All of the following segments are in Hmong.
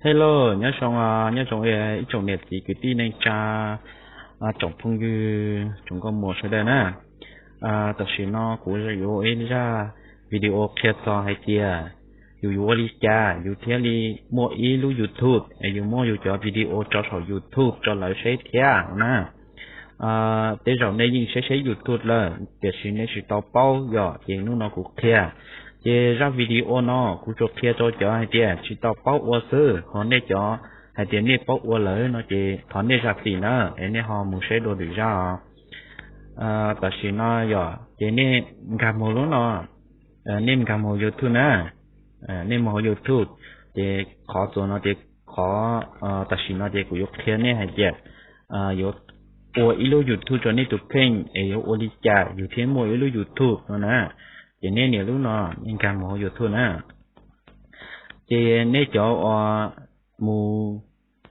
Hello, nyob zoo, nyob zoo ib tsoom niam txiv kwv tij neej tsa, tsoom phooj ywg tsoom nkauj muam sawv daws na. Tam sim no kuv yuav ua ib zaj video qhia txog hais tias yus yuav ua li cas yus thiaj li muaj ib lub YouTube es yus muab yus cov video tso saum YouTube rau lawv saib thiab na. Tej zaum nej yeej saib saib YouTube lawm tiam sis nej tsis tau paub yom, ces hnub no kuv qhia. Ces zaj video no kuv tsuas qhia rau cov hais tias tsis tau paub ua xwb, ho nej cov hais tias nej paub ua lawm no ces thov nej zam txim na, es nej ho mus saib dua lwm zaj os. Tam sim no yom, ces nej nkag mus lub no, nej nkag mus YouTube na, nej mus hauv YouTube, ces qhov txuas no ces qhov, tam sim no ces kuv yuav qhia nej hais tias yuav ua ib lub YouTube rau nej tus kheej es yuav ua li cas yus thiaj muaj ib lub YouTube no na. Ces nej nias lub no, nej nkag mus hauv YouTube na. Ces nej cov uas mus,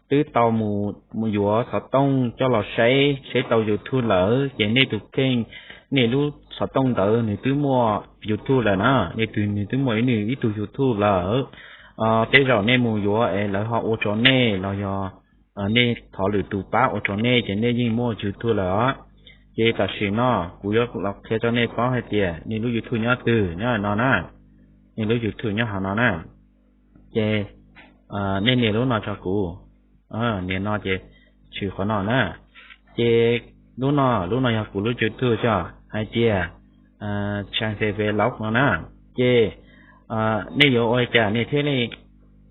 twb tau mus yuav xov tooj coj los saib, saib tau YouTube lawm ces nej tus kheej, nej lub xov tooj ntawd nws twb muaj YouTube lawm na, nej twb, nws twb muaj ib, nws ib tug YouTube lawm. Tej zaum nej mus yuav es lawv ho ua rau nej los yog nej thov lwm tus pab ua rau nej ces nej yeej muaj YouTube lawm os. Ces tam sim no kuv yuav los qhia rau nej paub hais tias nej lub YouTube nyob twg, nyob no na. Nej lub YouTube nyob hauv no na. Ces nej nias lub no rau kuv, nias no ces tshwm qhov no na. Ces lub no, lub no yog kuv lub YouTube, yog hais tias Tshaj Xes Ve Lauj no na. Ces nej yuav ua li cas nej thiaj li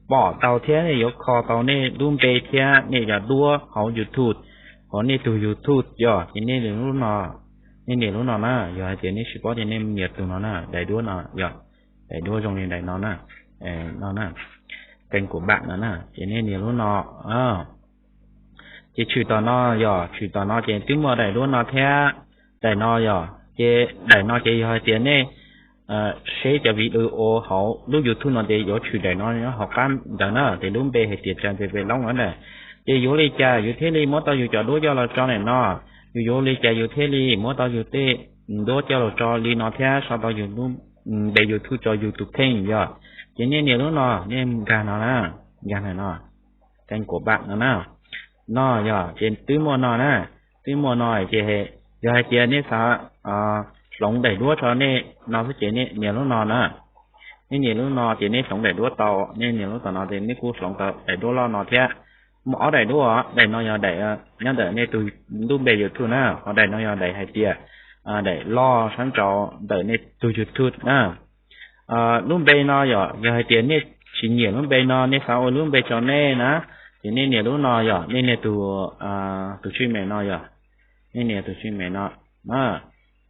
pom tau thiab nej yuav kho tau nej lub npe thiab nej cov duab hauv YouTube, hauv nej tus YouTube yog, ces nej nias lub no, nej nias lub no na. Yog hais tias nej tsis paub ces nej nias tus no na, daim duab no yog, daim duab zoo li daim no na, no na, kênh của bạn no na, ces nej nias lub no. Ces tshwm tom no yog, tshwm tom no ces twb muaj daim duab no thiab, daim no yog, ces daim no ces yog hais tias nej saib cov video hauv lub YouTube no ces yuav tshwm daim no nyob hauv qab ntawd na, ces lub npe hais tias Tshaj Xes Ve Lauj no na. Ces yuav li cas yus thiaj li muab tau yus cov duab coj los tso daim no? Yus yuav li cas yus thiaj li muab tau yus tej duab coj los tso li no thiab sau tau yus lub npe YouTube rau yus tus kheej yog? Ces nej nias lub no, nej nkag no na, nkag no, kênh của bạn no na. No yog ces twb muaj no na, twb muaj no ces yog hais tias nej xav hloov daim duab rau nej no xwb ces nej nias lub no na. Nej nias lub no ces nej hloov daim duab tau, nej nias lub tom no ces nej kuj hloov tau daim duab loj no thiab. Muaj ob daim duab, daim no yog daim nyob ntawm nej tus lub npe YouTube na, ho daim no yog daim hais tias daim loj sab nraud ntawm nej tus YouTube na. Lub npe no yog, yog hais tias nej tsis nyiam lub npe no, nej xav ua lub npe rau nej na, ces nej nias lub no yog, nej nias tus, tus tswj mem no yog, nej nias tus tswj mem no.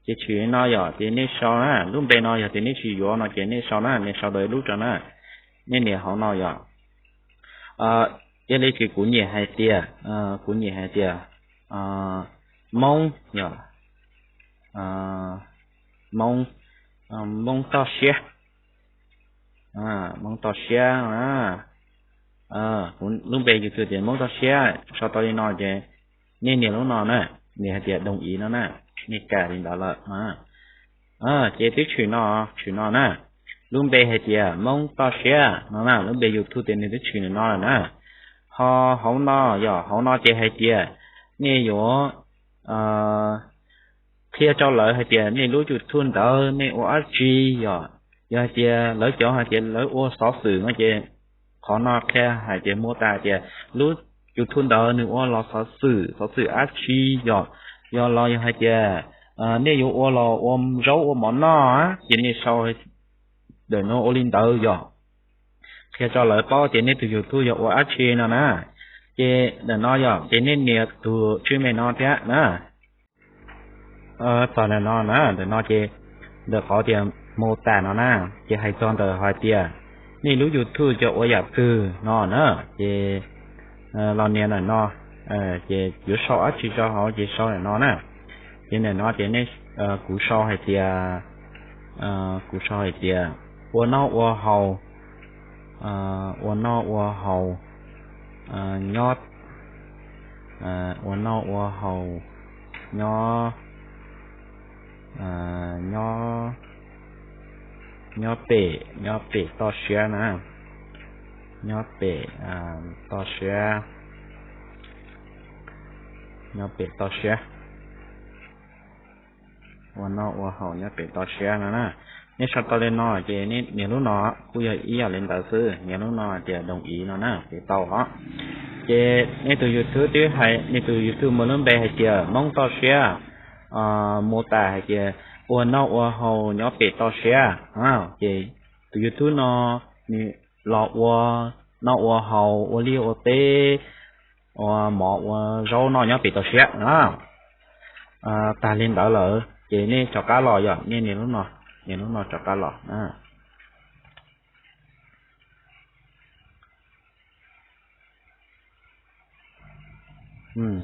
Ces tshwm no yog ces nej sau na, lub npe no yog tias nej tsis yuav no ces nej sau na, nej sau ntawm lub rau na. Nej nias hauv no yog, yog li ces kuv nyiam hais tias, kuv nyiam hais tias Hmoob yog, Hmoob, Hmoob toj siab, Hmoob toj siab na. Kuv lub npe YouTube tias Hmoob toj siab, sau tau li no ces nej nias lub no na, nias hais tias đồng ý no na, nej kam li ntawd lawm. Ces twb tshwm no, tshwm no na, lub npe hais tias Hmoob toj siab no na, lub npe YouTube tias nws twb tshwm no lawm na. Ho hauv no yog, hauv no ces hais tias nej yuav qhia rau lawv hais tias nej lub YouTube ntawd nej ua dab tsi yog. Yog hais tias lawv cov hais tias lawv ua xov xwm no ces qhov no qhia hais tias mô tả tias lub YouTube ntawd nws ua los xov xwm, xov xwm dab tsi yog, yog los yog hais tias nej yuav ua los ua zaub ua mov noj ces nej sau ntawm no ua li ntawd yog, qhia rau lawv paub tias nej tus YouTube yog ua dab tsi no na. Ces ntawm no yog ces nej nias tus tswj mem no thiab na. Txog ntawm no na, ntawm no ces ntawm qhov tias mô tả no na, ces hais txog ntawm hais tias nej lub YouTube yog ua yam twg no na, ces los nias ntawm no, ces yuav sau dab tsi rau hauv ces sau ntawm no na. Ces ntawm no ces nej, kuv sau hais tias, kuv sau hais tias ua noj ua haus, ua noj ua haus nyob, ua noj ua haus nyob, nyob, nyob pem, nyob pem toj siab na. Nyob pem toj siab, nyob pem toj siab, ua noj ua haus nyob pem toj siab no na. Nej sau tau li no ces nias lub no, kuj yog ib yam li ntawd xwb, nias lub no tias đồng ý no na, ces tau os. Ces nej tus YouTube twb hais, nej tus YouTube muaj lub npe hais tias Hmoob toj siab, mô tả hais tias ua noj ua haus nyob pem toj siab, ces tus YouTube no nws los ua noj ua haus, ua liaj ua teb, ua mov ua zaub noj nyob pem toj siab na. Tag li ntawd lawm ces nej rov qab los, yog nej nias lub no, nias lub no rov qab los.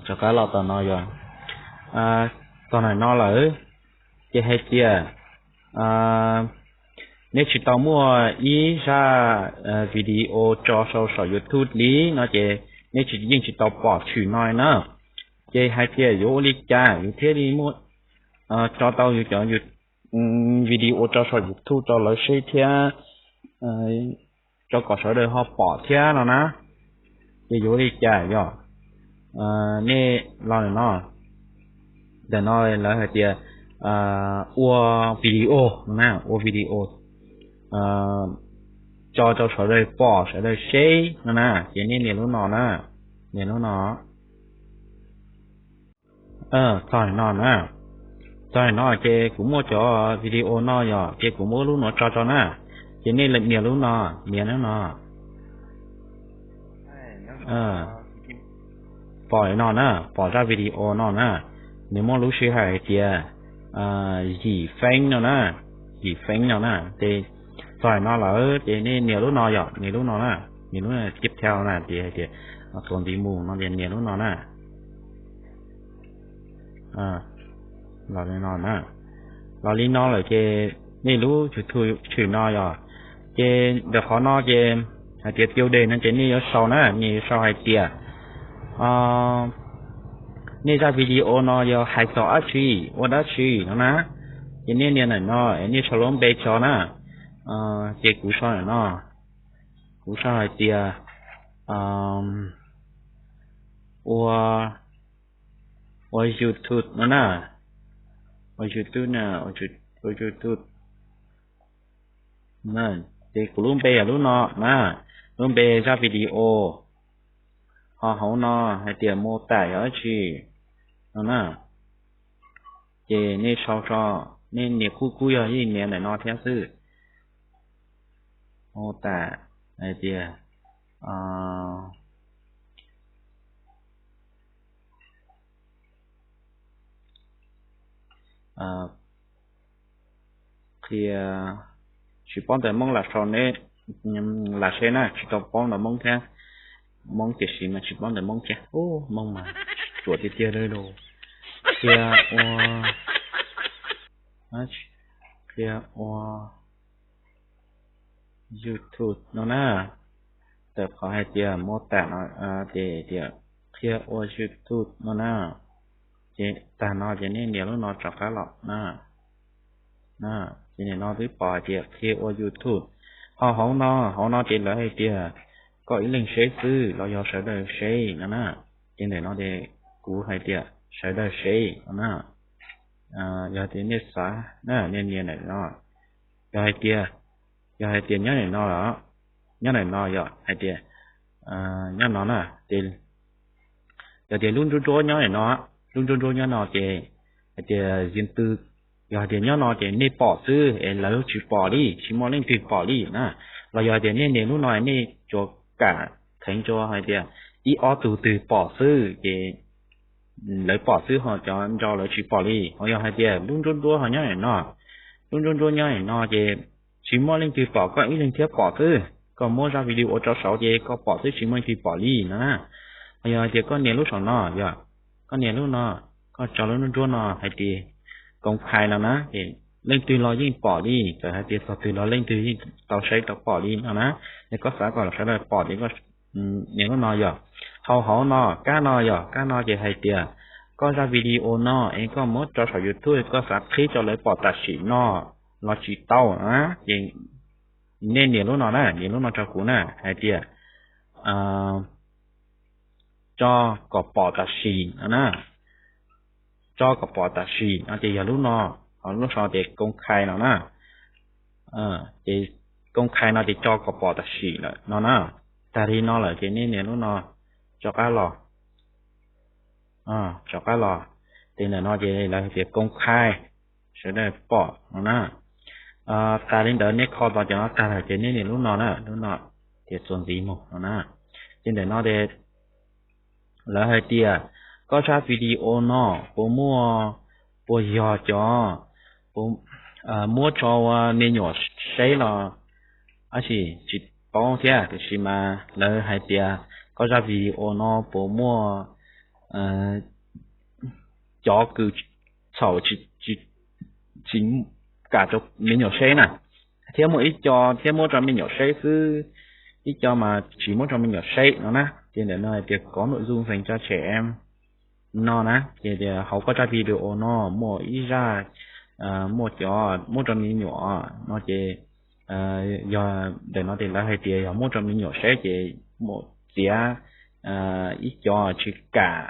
Rov qab los tom no, yog tom no lawm ces hais tias nej tsis tau muaj ib zaj video tso sau saum YouTube li no ces nej yeej tsis tau pom tshwm no na. Ces hais tias yuav ua li cas yus thiaj li muaj, tso tau yus cov video tso saum YouTube rau lawv seb thiab, rau kom sawv daws ho pom thiab no na. Ces yuav ua li cas, yog nej los ntawm no, ntawm no lawv hais tias ua video no na, ua video tso rau sawv daws pom sawv daws seb no na. Ces nej nias lub no na, nias lub no. Txog no na, txog no ces kuv muaj cov video no yog ces kuv muab lub no tso rau na. Ces nej nias lub no, nias lub no. Pom no na, pom zaj video no na, nws muaj lub sij hawm hais tias yim feeb no na, yim feeb no na. Ces txog no lawm ces nej nias lub no, yog nias lub no na, nias lub tiếp theo na, ces hais tias tuav ntiv mus no ces nias lub no na. Los li no na, los li no lawm ces nej lub YouTube tshwm no yog, ces ntawm qhov no ces hais tias tiêu đề no ces nej yuav sau na, nej yuav sau hais tias nej zaj video no yog hais txog dab tsi, ua dab tsi no na. Ces nej nias ntawm no, nej sau lub npe tso na. Ces kuv sau ntawm no, kuv sau hais tias ua, ua YouTube no na, ua YouTube na, ua YouTube. Ces kuv lub npe yog lub no na, lub npe zaj video, ho hauv no hais tias mô tả yog dab tsi no na. Ces nej sau tso, nej nias kuj kuj yog yeej nias ntawm no thiab xwb. Mô tả hais tias qhia, tsis paub ntawv Hmoob lam sau ne, lam seb na, tsis tau paub ntawv Hmoob thiab. Hmoob tiam sis mas tsis paub ntawv Hmoob thiab. Ub, Hmoob mas ruam tiag tiag li lauj. Qhia ua, qhia ua YouTube no na. Tawm qhov hais tias mô tả no, ces tias qhia ua YouTube no na. Ces tag no ces nej nias lub no rov qab los na. Ces nim no twb pom hais tias qhia ua YouTube. Ho hauv no, hauv no ces lawv hais tias koj ib leeg seb xwb los yog sawv daws seb no na. Ces ntawm no ces kuv hais tias sawv daws seb no na. Yog tias nej xav na, nej nias ntawm no. Yog hais tias, yog hais tias nyob ntawm no los, nyob ntawm no yog hais tias, nyob no na, ces yog tias lub nruab nruab nyob ntawm no, lub nruab nruab nyob no ces hais tias riêng tư, yog hais tias nyob no ces nej pom xwb es lawv tsis pom li, tsis muaj leej twg pom li na. Los yog hais tias nej nias lub no nej tsuas kam kheev tsuas hais tias ib ob tug twg pom xwb ces lawv pom xwb ho cov ntawd lawv tsis pom li. Ho yog hais tias lub nruab nruab ho nyob ntawm no, lub nruab nruab nyob ntawm no ces tsis muaj leej twg pom, koj ib leeg thiab pom xwb. Koj muab zaj video ua rau saud ces koj pom xwb tsis muaj leej twg pom li no na. Ho yog hais tias koj nias lub saum no, yog koj nias lub no, koj tso lub nruab nruab no hais tias công khai no na, ces leej twg los yeej pom li, txawm hais tias txog twg los leej twg yeej tau saib tau pom li no na. Yog koj xav kom sawv daws pom ces koj nias lub no yog. Hauv hauv no, kab no yog, kab no ces hais tias koj zaj video no es koj muab rau saum YouTube, koj xav qhib rau lawv pom tam sim no los tsis tau na, ces nej nias lub no na, nias lub no rau kuv na, hais tias tso kom pom tam sim no na. Tso kom pom tam sim no ces yog lub no, ho lub sau tias koob khai no na. Ces koob khai no ces tso kom pom tam sim lawm no na. Tag li no lawm ces nej nias lub no rov qab los, rov qab los. Ces ntawm no ces lawv hais tias koob khai, sawv daws pom no na. Tag li ntawd nej kho tau cov no tag lawm ces nej nias lub no na, lub no tias txuas ntxiv mus no na. Ces ntawm no ces lawv hais tias koj zaj video no puas muaj, puas yog cov muab rau me nyuam saib los, ab sis tsis paub thiab, tiam sis mas lawv hais tias koj zaj video no puas muaj cov kws txhaum tsis kam rau me nyuam saib na, thiab muaj ib co thiab muab rau me nyuam saib xwb, ib co mas tsis muab rau me nyuam saib no na. Ces ntawm no hais tias có nội dung dành cho trẻ em no na, ces tias hauv koj zaj video no muaj ib zaj muaj cov muab rau me nyuam no ces yog ntawm no ces lawv hais tias yog muab rau me nyuam saib ces muab txiav ib co tsis kam,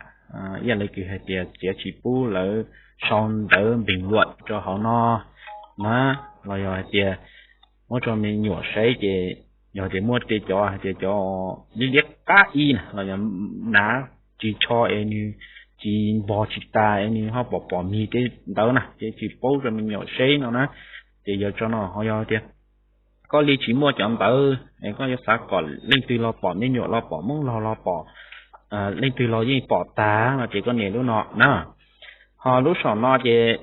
ib yam li kws hais tias txiav tsis pub lawv sau ntawv bình luận rau hauv no na, los yog hais tias muab rau me nyuam saib ces yog tias muaj tej cov hais tias cov liab liab qab ib na los yog hnav tsis tsho es nws tsis npog tsis tas es nws ho pom pom mis tej ntawd na ces tsis pub rau me nyuam saib no na. Ces yog tso no ho yog tias koj li tsis muaj cov ntawd es koj yuav xav kom leej twg los pom, me nyuam los pom, Hmoob laug los pom, leej twg los yeej pom tag no ces koj nias lub no na. Ho lub saum no ces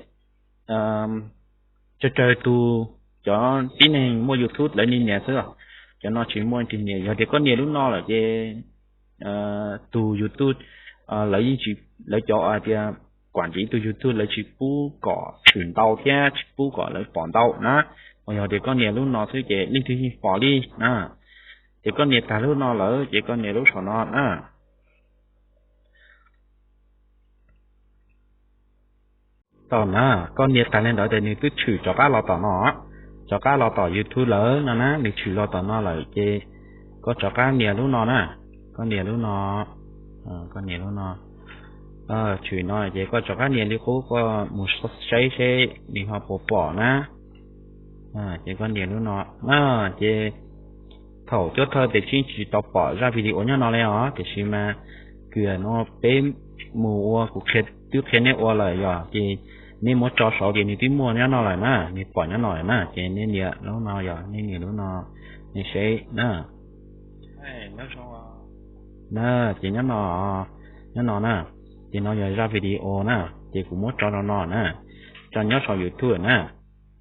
tsawg tsawg tus cov tib neeg muaj YouTube lawv nias xwb, cov no tsis muaj leej twg nias. Yog tias koj nias lub no lawm ces tus YouTube lawv yeej tsis, lawv cov hais tias quản lý tus YouTube lawv tsis pub kom tshwm ntau thiab tsis pub kom lawv pom ntau na. Mas yog tias koj nias lub no xwb ces leej twg yeej pom li na. Ces koj nias tag lub no lawm ces koj nias lub saum no na. Tom na, koj nias tag li ntawd ces nws twb tshwm rov qab los tom no, rov qab los tom YouTube lawm no na, nws tshwm los tom no lawm ces koj rov qab nias lub no na, koj nias lub no, koj nias lub no, tshwm no ces koj rov qab nias li qub koj mus saib seb nws ho puas pom na. Ces koj nias lub no na, ces thaum cuab thawj ces tsis tsis tau pom zaj video nyob no li os, tiam sis mas kws no peb mus ua kuv twb qhia nej ua lawm yog ces nej muab tso saud ces nws twb muaj nyob no lawm na, nws pom nyob no lawm na, ces nej nias lub no yog nej nias lub no, nej seb na. Na, ces nyob no, nyob no na, ces no yog zaj video na, ces kuv muab tso rau no na, tso nyob saum YouTube na.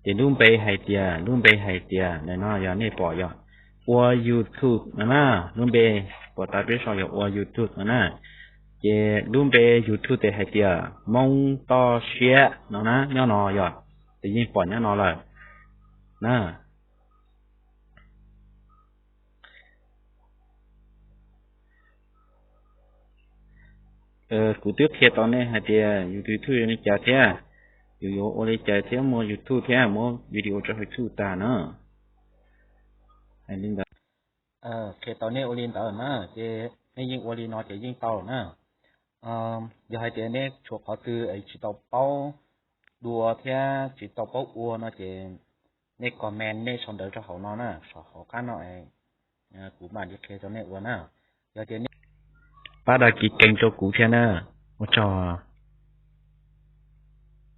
Ces lub npe hais tias, lub npe hais tias ntawm no yog nej pom yog ua YouTube no na, lub npe pom tas peb saum yog ua YouTube no na. Ces lub npe YouTube ces hais tias Hmoob Toj Siab no na, nyob no yog, ces yeej pom nyob no lawm na. Kuv twb qhia tau nej hais tias yus tus YouTube li cas thiab, yus yuav ua li cas thiab muaj YouTube thiab muab video rau YouTube tag na. Hais li ntawd, qhia tau nej ua li ntawd na, ces nej yeej ua li no ces yeej tau na. Yog hais tias nej tshuav qhov twg tsis tau paub dua thiab tsis tau paub ua no ces nej comment nej sau ntawv rau hauv no na, saum hauv qab no, kuv mam li qhia rau nej ua na. Yog tias nej pab đăng ký kênh rau kuv thiab na, ua tsaug.